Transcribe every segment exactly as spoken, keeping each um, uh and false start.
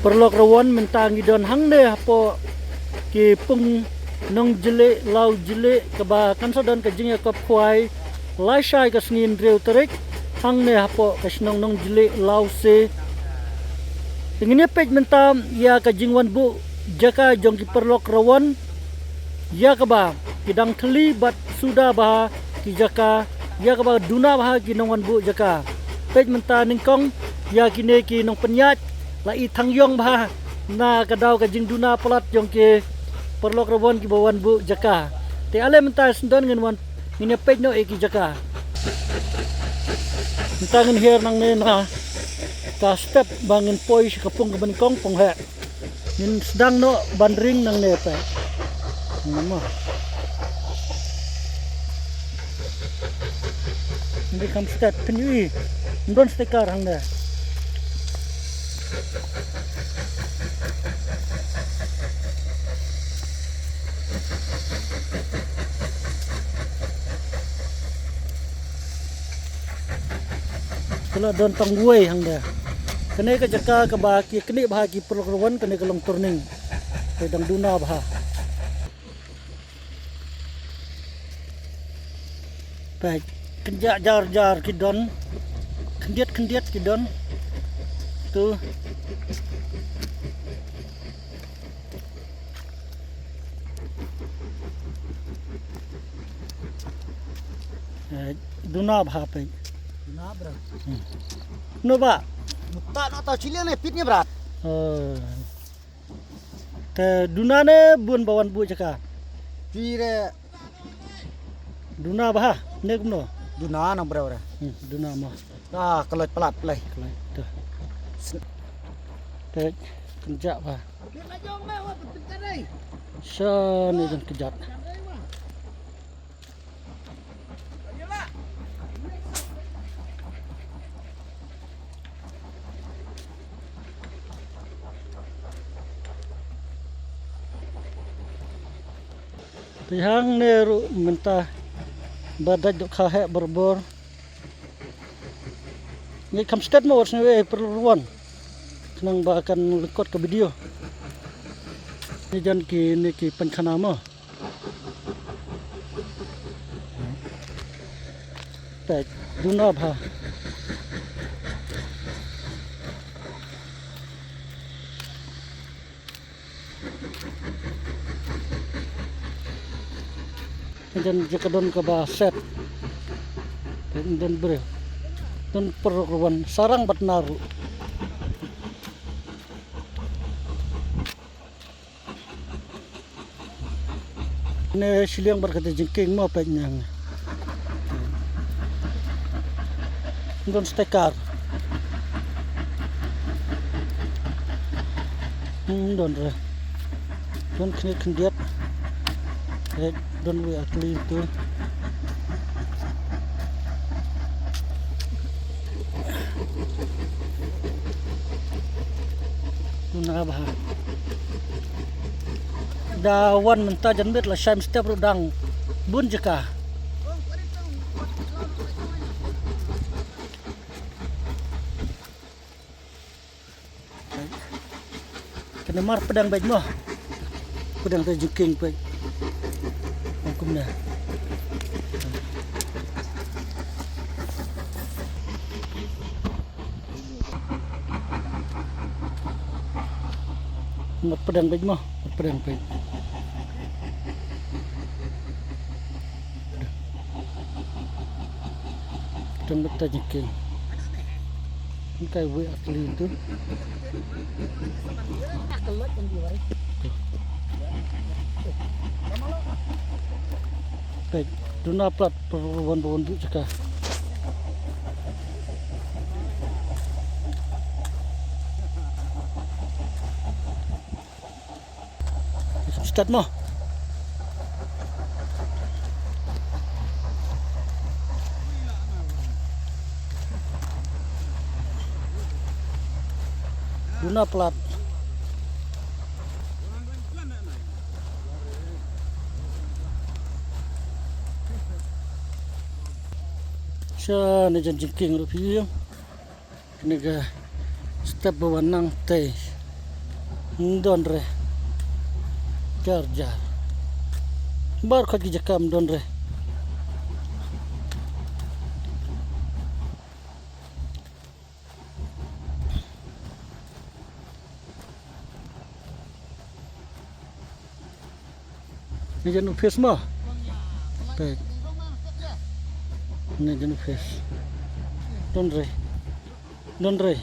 Paralok Rawan, mynta ngi don hangne hapoh ki pung nongjlih lawjlih kaba kan sa don ka jingïakop khwai lashai ka sngi hynriew tarik hangne hapoh ka shnong nongjlih lawsi. Te ngin ïa peit mynta ïa ka jingwan buh jaka jong ki paralok Rawan, ïa kaba ki dang thylli bad suda bha ki jaka, ïa kaba duna bha ki nongwan buh jaka. Peit mynta nyngkong ïa kine ki nongpynïaid, la i thang ïong bha na ka daw ka jingduna palat jong ki paralok Rawan kiba wan buh jaka. Te ale mynta sngewdon ngin wan, ngin ïa peit noh ïa ki jaka. Mynta ngin hiar nangne na ka step ba ngin poi sha ka pung kaba nyngkong, pung heh. Ngin sdang noh ban ring nangne peit. Ngin mo. Ngin kham step, pynïohi. Ngin don sticker hangne. Ka la don tang wei hangne. Kane ka jaka kaba ki knieh bha ki paralok Rawan, kane ka long turning. Te dang duna bha. Peit, kynjah jar jar ki don. Khyndiat khyndiat ki don. Tu. Eh, duna bha peit. Duna bra. Hmm. No ba? Muta no ta chile ne pit ne bra. Oh. Te duna ne bun ba wan buh jaka. Pire. Duna bha, ne kumno? Duna na bra bra. Hmm, duna mo. Ah, kalot palat play. Kalot tu. Te kynjah bha. Sha ne jan kynjah. Te hangne ruh mynta ba dait dohkha heh barabor. Ngi kham stet mo wat sngewbha ei paralok Rawan. Khnang ba kan lyngkot ka video. Ni jan kine ki pynkhana mo. Peit, duna bha. Jan jaka don kaba set. Peit, don briew. Don paralok Rawan, sarang bad naru. Ne shiliang bad kata jingkieng mo peit nang. Don sticker. Hmm, don re. Don khyndiat khyndiat. Eh, don wei a kli tu. Duna bha. Da wan mynta janmiet la shai mynstep ruh dang bun jaka. Kane mar pdeng beit mo. Pdeng te jingkieng beit. Ong kumne. Mar pdeng beit mo. Mar pdeng beit. Tang beit ta jingkieng. Kai wei a kli tu. Kai duna plat perwan perwan tu jaka. Start mo. Duna plat. Sha ne jan jingkieng ruh phi. Kane ka step ba wan nangtei. Don re. Jar jar. Baroh ki jaka don re. Ni jan office mo. Peit. Ni jan office. Don re. Don re.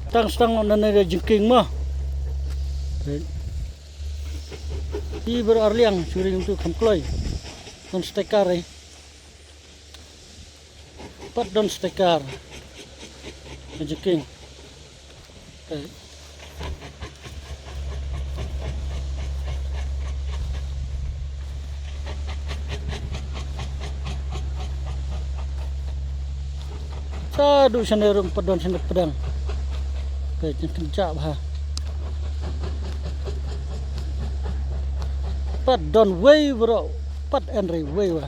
Tang stang na ne jingkieng mo. Peit. Ki baroh arliang shuh ri jong tu kham kloi. Don sticker re. Pat don sticker. Jingkieng. Peit. Sa duh shane ruh pat don shane pdeng. Peit, jingkieng ja bha. Pat don wei baroh, pat en re wei wa.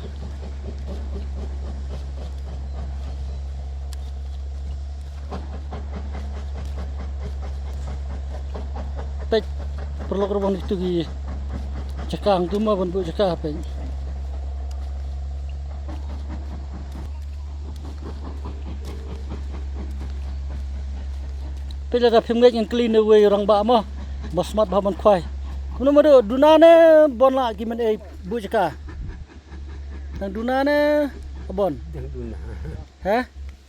Peit, paralok ruh ban itu ki jaka hangtu mo ban buh jaka peit. Peit lada phim ngeit ngin kylli ne wei rangbah mo. Ba smat bha ban khwai. Kumno mo duna ne bon la ki men ei buh jaka. Dang duna ne bon. Dang duna. He?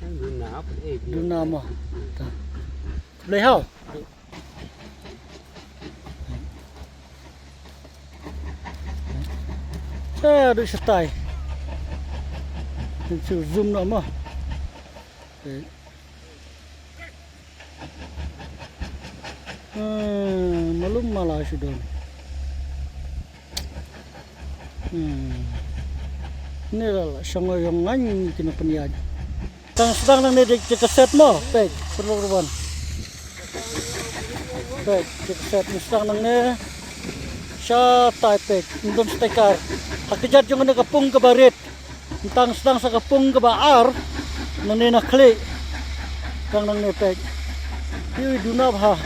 Dang duna apa eh. Duna mo. Blei hau. Eh, duk shatai. Shu zoom noh mo. Eh. Hmm, malum mala shu don. Hmm. Ni la la shong yong ngan kina pynïaid. Tang sdang nangne de ka set mo, peit, perlu ruan. Peit, ka set ni sdang nangne. Shatai peit, ndon sticker. Ha ka jait jong ne ka pung kaba rit. Tang sdang sa ka pung kaba ar. Nangne na khlieh. Tang nangne peit. Hi duna bha.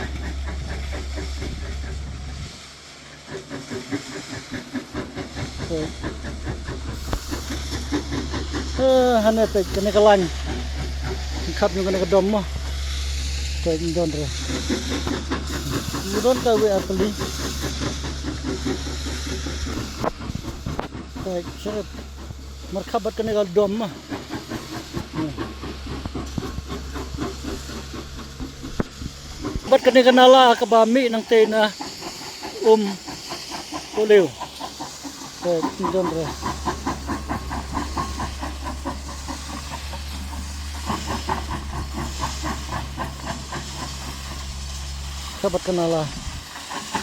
Eh, hane peit kane ka lain. Khap jong kane ka dom mo. Peit don re. Don ka wei ar kali. Peit seret. Markhap bad kane ka dom ma. Bad kane ka nala kaba mih nangtei na um Kolew. Te don re. Khabat ka nala.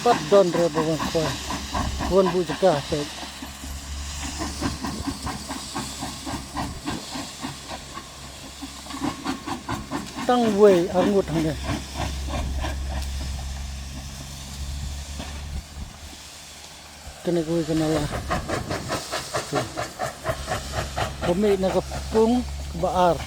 Pat don re ba wan khwai. Wan buh jaka te. Tang wei arngut hangne. Kane kawei ka nala. Ka mih na ka pung kaba ar.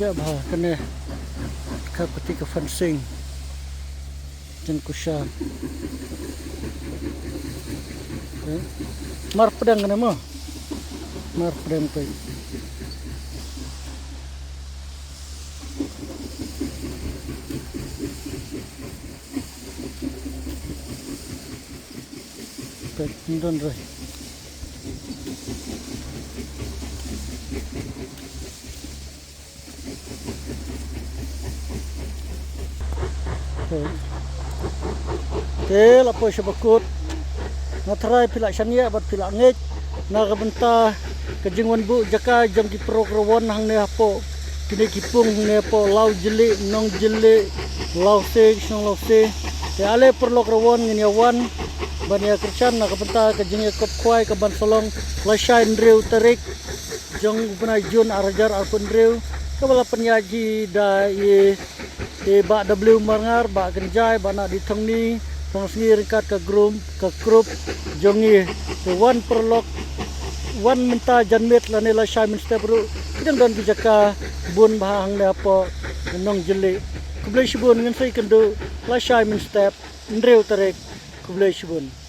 Ja bha kane ka kati ka fencing. Jan kusha. Eh, mar pdeng kane mo. Mar pdeng peit. Peit, don re. Te la poi sha ba kut. Nga tharai phi la shaniah bad phi la ngeit na ka bynta ka jingwan buh jaka jong ki paralok ruan hangne hapoh kine ki pung hangne hapoh Lawjylliew, Nongjylliew, Lawsi, shnong Lawsi. Te ale paralok, rawon ngin ïa wan ban ïa kyrshan na ka bynta ka jingïakop khwai ka ban sa long lashai hynriew tarik jong u bnai Jun ar hajar arphew hynriew, kaba la pynïaid hi da i, i Bah W Marngar, Bah Kynjai, Bah Nahdi Thongni, Thongsngi ryngkat ka group, ka group jong ngi. Te wan paralok, wan mynta janmiet lane lashai mynstep ruh, ki dang don ki jaka bun bha hangne hapoh Nongjylli. Khublei shibun, ngin sa ïakynduh lashai mynstep hynriew tarik. Khublei shibun.